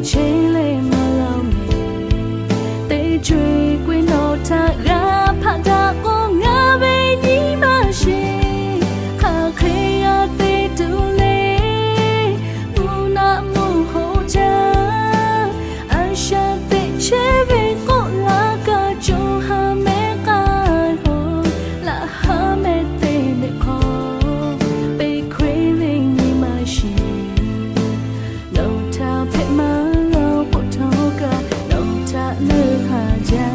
Cheˇ leh maˇ g'a mehˍ. Teˇ co-e k'oˆ ve, nawˬ htaꞈ g'a hpaꞈ daꞈ k'o, ngaˬ ve nyi ma sheˍ. Hk'aˬ hk'e g'a te tuˬ le, mvuhˇ naˆ mvuhˇ hoꞈ jaˇ. A shaꞈ teꞈ chehˇ ve k'oˆ laˇ kaꞈ, co ha mehˆ k'ai hoꞈ, laꞈ ha mehˆ te mehˆ hk'aw, teˇ hkawehˇ ve nyi ma sheˍ. Nawˬ htaꞈ hpehꞈ maˇ g'a k'oˆ htawˇ kaꞈ, nawˬ htaꞈ leuˆ haˍ jaˇ.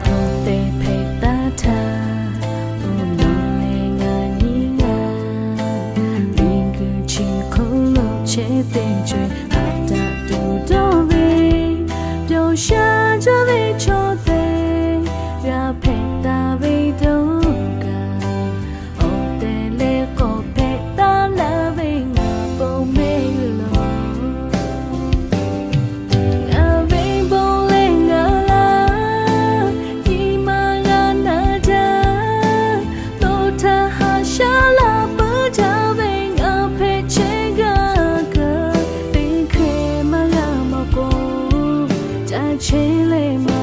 Awˬ tehˬ hpehꞈ taˉ htaˇ, awˬ nawˬ leh ngaˬ nyi g'aˇ, miˬguiˬ chi hk'oˆ lo chehˇ teˇ co-e, haꞈ daꞈ tuˬ dawˇ ve, pyawˬ sha jaˇ ve chaw tehꞈ g'a hpehꞈ taˍ ve dawˇ kaꞈ, awˬ tehˬ leh k'awꞈ hpehꞈ taˉ laˇ ve ngaˬ pon mehˆ g'uˇ lawˬ. Ngaˬ ve bon leh ngaˬ laˇ, nyi ma g'a na jaˇ. Nawˬ htaꞈ haꞈ shaˉ laˇ peuˬ jaˇ ve ngaˬ hpehꞈ chehˇ gaˇ kaꞈ, teˇ hkeh maˇ g'a mawˬ k'o, ca chehˇ leh maˇ